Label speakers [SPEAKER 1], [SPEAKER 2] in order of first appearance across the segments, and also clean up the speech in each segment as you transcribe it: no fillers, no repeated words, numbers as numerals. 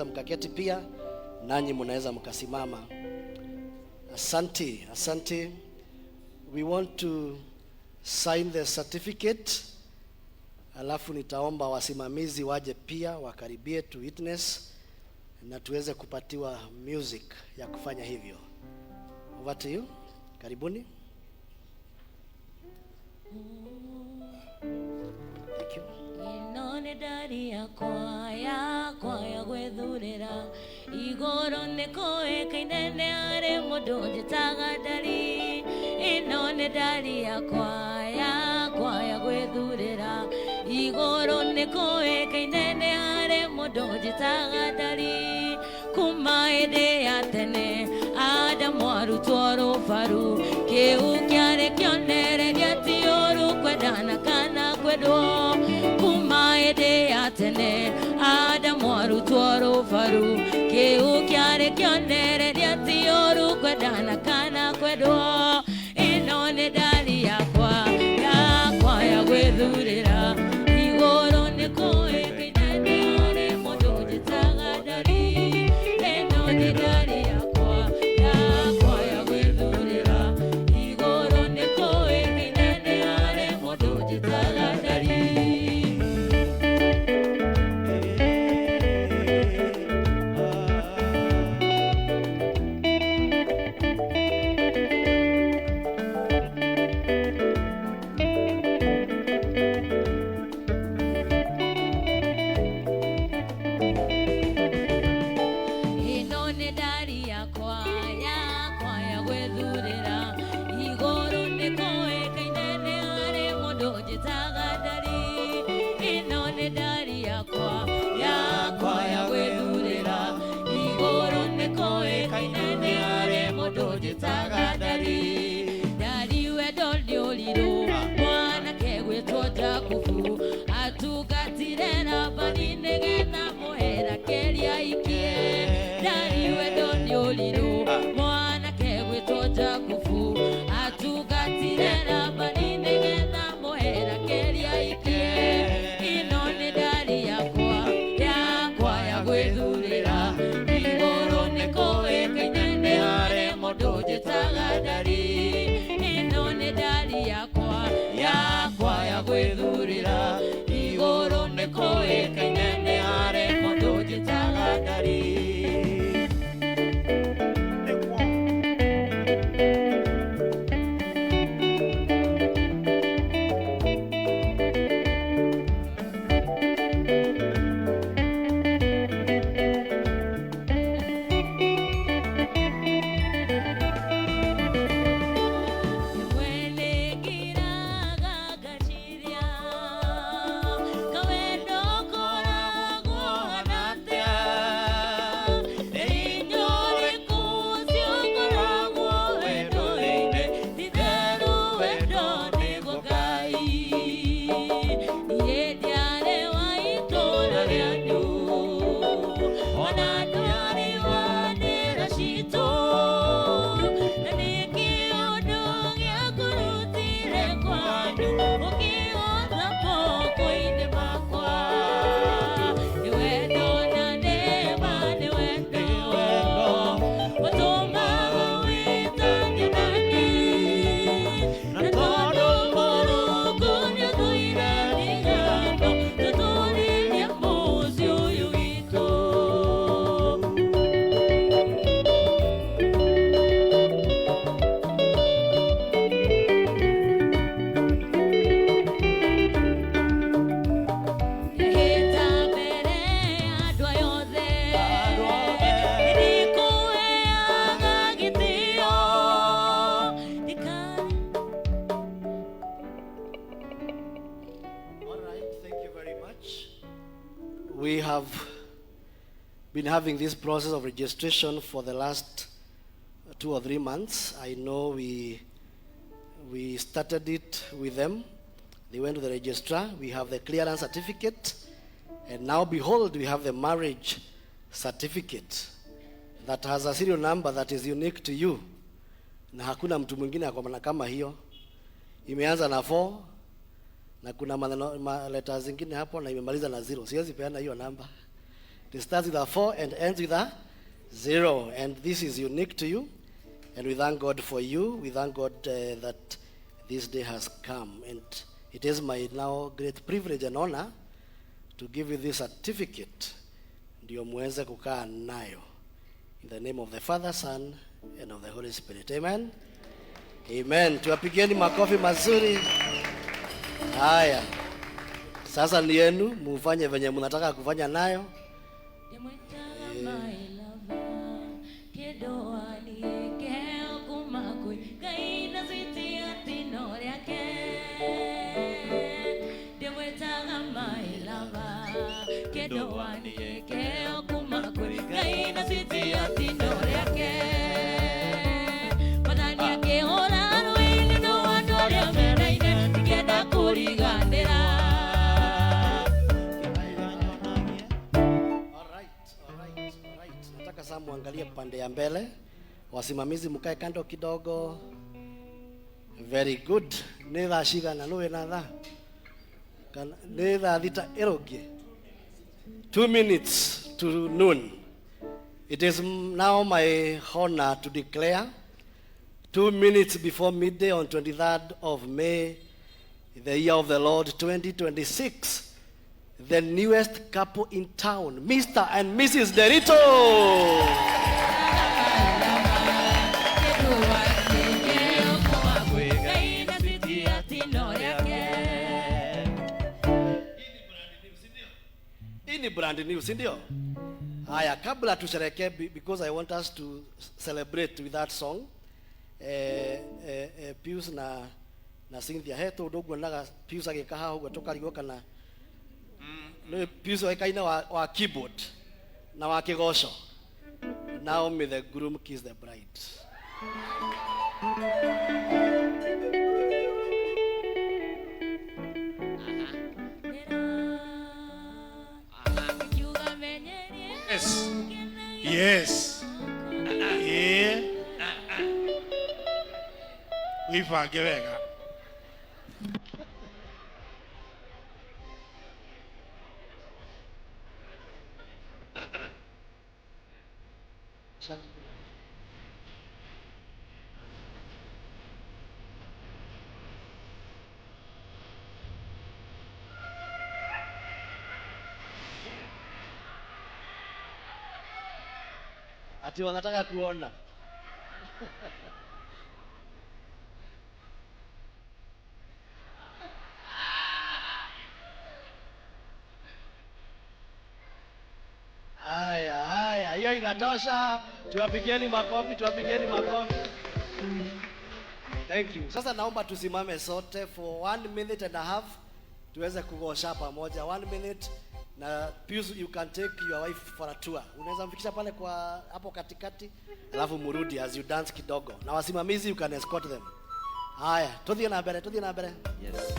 [SPEAKER 1] Mkaketi pia nanyi mnaweza mkasimama. Asante, asante. We want to sign the certificate. Alafu nitaomba wasimamizi waje pia wakaribie to witness na tuweze kupatiwa music ya kufanya hivyo. Over to you. Karibuni. Thank you.
[SPEAKER 2] Ĩno nĩ ndari yakwa yakwa ya gwĩthurĩra igũrũ nĩ kũĩkaine nĩ harĩ mũndũ njĩtaga ndari. Ĩno nĩ ndari yakwa yakwa ya gwĩthurĩra igũrũ nĩ kũĩkaine nĩ harĩ mũndũ njĩtaga ndari. Kuma hĩndĩ ya tene Adamu arutwo rũbaru kĩu kĩarĩ kĩonereria ti ũru kwendana kana kwendwo. Kuma hĩndĩ ya tene Adamu arutwo rũbaru kĩu kĩarĩ kĩonereria ti ũru kwendana kana kwendwo. Ĩno nĩ ndari yakwa yakwa ya gwĩthurĩra igũrũ nĩ kũĩkaine nĩ harĩ mũndũ njĩtaga ndari. Ĩno nĩ ndari yakwa yakwa ya gwĩthurĩra igũrũ nĩ kũĩkaine nĩ harĩ mũndũ njĩtaga ndari. Ĩno nĩ ndari yakwa yakwa ya gwĩthurĩra igũrũ nĩ kũĩkaine nĩ harĩ mũndũ njĩtaga ndari. Ĩno nĩ ndari yakwa yakwa ya gwĩthurĩra igũrũ nĩ kũĩkaine nĩ harĩ mũndũ njĩtaga ndari. Ndari wendo nĩ ũrirũ mwanake gwĩtwo Jakubu atungatire Labani nĩgetha mũhera keria aikie. Ndari wendo nĩ ũrirũ mwanake gwĩtwo Jakubu atungatire Labani nĩgetha mũhera keria aikie. Ĩno nĩ ndari yakwa yakwa ya gwĩthurĩra igũrũ nĩ kũĩkaine nĩ harĩ mũndũ njĩtaga ndari. Ĩno nĩ ndari yakwa yakwa ya gwĩthurĩra igũrũ nĩ kũĩkaine nĩ harĩ mũndũ njĩtaga ndari. Rĩmwe nĩngiraga ngaciria kawendo koragwo hana atĩa, nĩ hinya ũrĩkũ ũcio ũkoragwo wendo-inĩ, ti-itherũ wendo nĩguo Ngai. Niĩ ndiarĩ wa itũũra rĩanyu ona ndwarĩ wa ndĩra citũ, na nĩkĩo ũndũ gĩakũrutire kwanyu ũkĩhotha moko-inĩ makwa. Nĩ wendo na neema, nĩ wendo ũtũmaga wĩtanie na niĩ, na tondũ Mũrungu nĩathũire ndigano tũtũũrĩrie mũciĩ ũyũ witũ. Hĩta mbere ya andũ aya othe nĩndĩkũheaga gĩtĩo ndikare.
[SPEAKER 1] All right, thank you very much. We have been having this process of registration for the last 2 or 3 months. I know we started it with them. They went to the registrar. We have the clearance certificate. And now, behold, we have the marriage certificate that has a serial number that is unique to you. Na hakuna mtu mwingine ako na kama hiyo. Imeanza na 4 na kuna maneno letters zingine hapo na imemaliza na 0. Siwezi peana hiyo namba. It starts with a 4 and ends with a 0. And this is unique to you. And we thank God for you. We thank God that this day has come. And it is my now great privilege and honor to give you this certificate. Ndio muweze kukaa nayo. In the name of the Father, Son, and of the Holy Spirit. Amen. Amen. Tuwapigieni makofi mazuri. Haya. Sasa ni yenu, mufanye venye mnataka kufanya nayo. Sasa muangalie pande ya mbele, wasimamizi mkae kando kidogo. Very good. Ni thaa cigana? Nũĩ na thaa? Kana nĩ thaa thita ĩrũngiĩ? 2 minutes to noon. It is now my honor to declare 2 minutes before midday on 23rd of May, the year of the Lord 2026, the newest couple in town, Mr. and Mrs. Derito. Hii ni brand new, si ndio? Haya, kabla tusherehekee, because I want us to celebrate with that song. Pius na Cynthia heto ndoguo naga Pius agĩka haha ũguo tũkarigwo kana nĩ Pius oĩkaine wa keyboard na wa kĩgoco. Now may the groom kiss the bride.
[SPEAKER 3] Yes. Yes. Yeah. Wibange wega.
[SPEAKER 1] Ati wanataka kuona. Haya, haya, hiyo inatosha. Tuwapigieni makofi, tuwapigieni makofi. Thank you. Sasa naomba tusimame sote for 1 minute and a half tuweze kugosha pamoja. 1 minute. Na Pius, you can take your wife for a tour. Unaweza mfikisha pale kwa hapo katikati, alafu murudi as you dance kidogo. Na wasimamizi you can escort them. Haya, tuthie na mbere, tuthie na mbere.
[SPEAKER 4] Yes.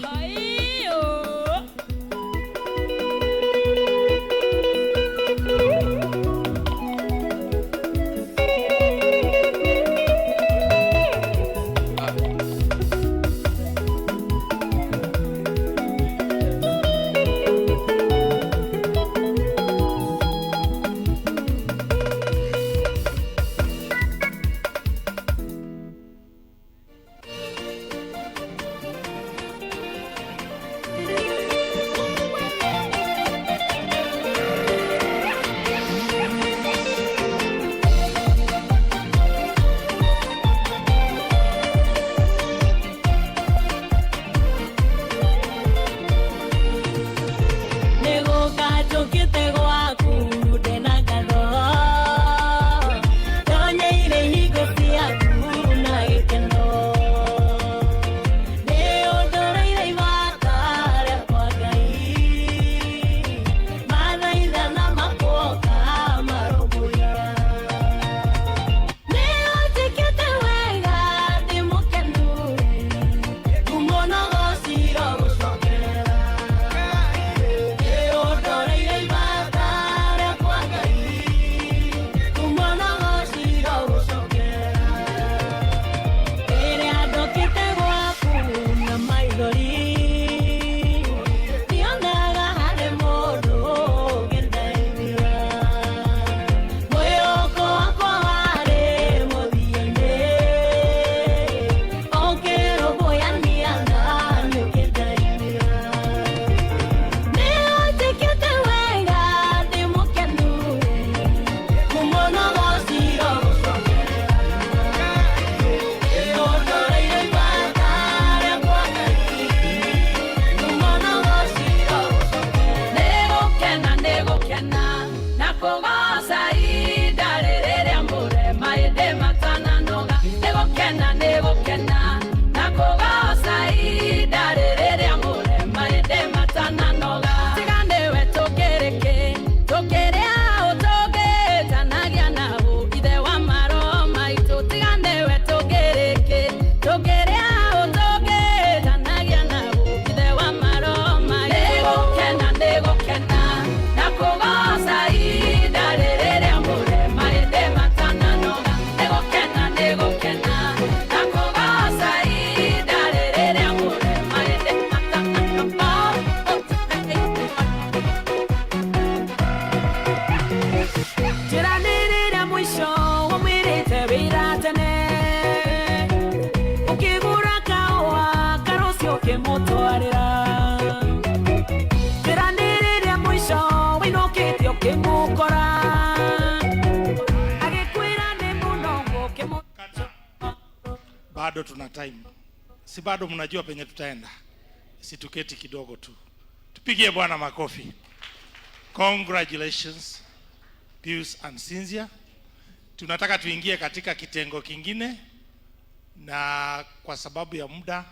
[SPEAKER 2] Hayo.
[SPEAKER 1] Thank you.
[SPEAKER 2] Kugoca ihinda rĩrĩa mũrema ĩndĩ matananoga. Nĩgũkena nĩgũkena na kugoca ihinda rĩrĩa mũrema ĩndĩ matananoga. Tiga nĩwe tũkĩrĩkĩ tũkĩrĩa ũtũngĩtanagia naũ ithe wa maroho maitũ. Tiga nĩwe tũkĩrĩkĩ tũkĩrĩa ũtũngĩtanagia naũ ithe wa maroho maitũ. Nĩgũkena nĩgũkena na kugoca ihinda rĩrĩa mũrema ĩndĩ matananoga. Nĩgũkena nĩgũkena na kugoca ihinda rĩrĩa mũrema ĩndĩ matananoga.
[SPEAKER 4] Njĩra nĩ rĩrĩa mũico wamwĩrĩte wĩra tene ũkĩgũra kahũa karũciũ ũkĩmũtwarĩra. Njĩra nĩ rĩrĩa mũico wĩinũkĩte ũkĩmũkora agĩkwĩra nĩ mũno ũkĩmũ
[SPEAKER 3] Bado tuna time, si bado mnajua penye tutaenda, si tuketi kidogo tu, tupigie Bwana makofi. Congratulations Pius and Cynthia. Tunataka tuingie katika kitengo kingine, na kwa sababu ya muda,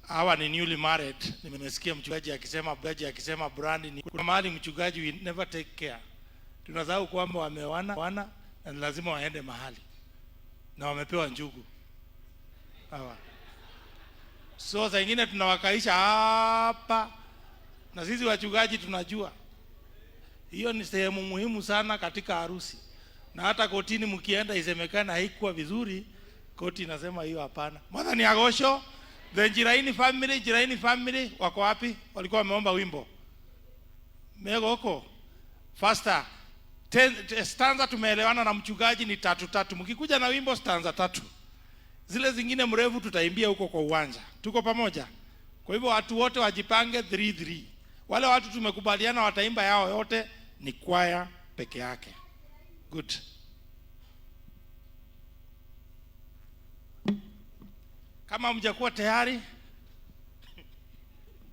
[SPEAKER 3] hawa ni newly married. Nimesikia mchungaji akisema brand ni kuna mahali mchungaji, we never take care. Tunasahau kwamba wameoana wana na ni lazima waende mahali na wamepewa njugu hawa. So saa ingine tunawakaisha hapa, na sisi wachungaji tunajua hiyo ni sehemu muhimu sana katika harusi, na hata kotini mkienda isemekana haikuwa vizuri, koti inasema hiyo hapana. Mwathani agocwo. The Njiraini family, Njiraini family wako wapi? Walikuwa wameomba wimbo megoko faster. Stanza tumeelewana na mchungaji ni tatu tatu. Mkikuja na wimbo stanza tatu, zile zingine mrefu tutaimbia huko kwa uwanja. Tuko pamoja? Kwa hivyo watu wote wajipange 3 3. Wale watu tumekubaliana wataimba yao yote ni kwaya peke yake. Good. Kama mjakuwa tayari,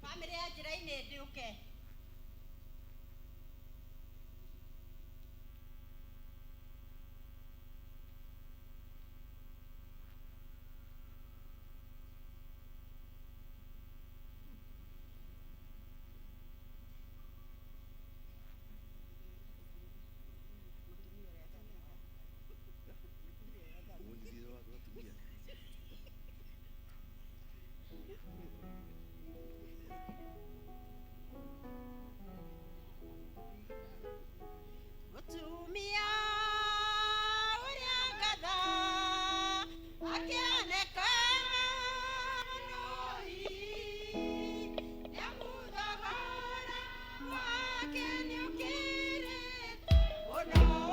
[SPEAKER 5] Bamĩrĩ ya Njĩra-inĩ ndĩũke. Mũtumia ũrĩa ngatha akĩoneka noi nĩamu thogora wake nĩũkĩrĩte mũno.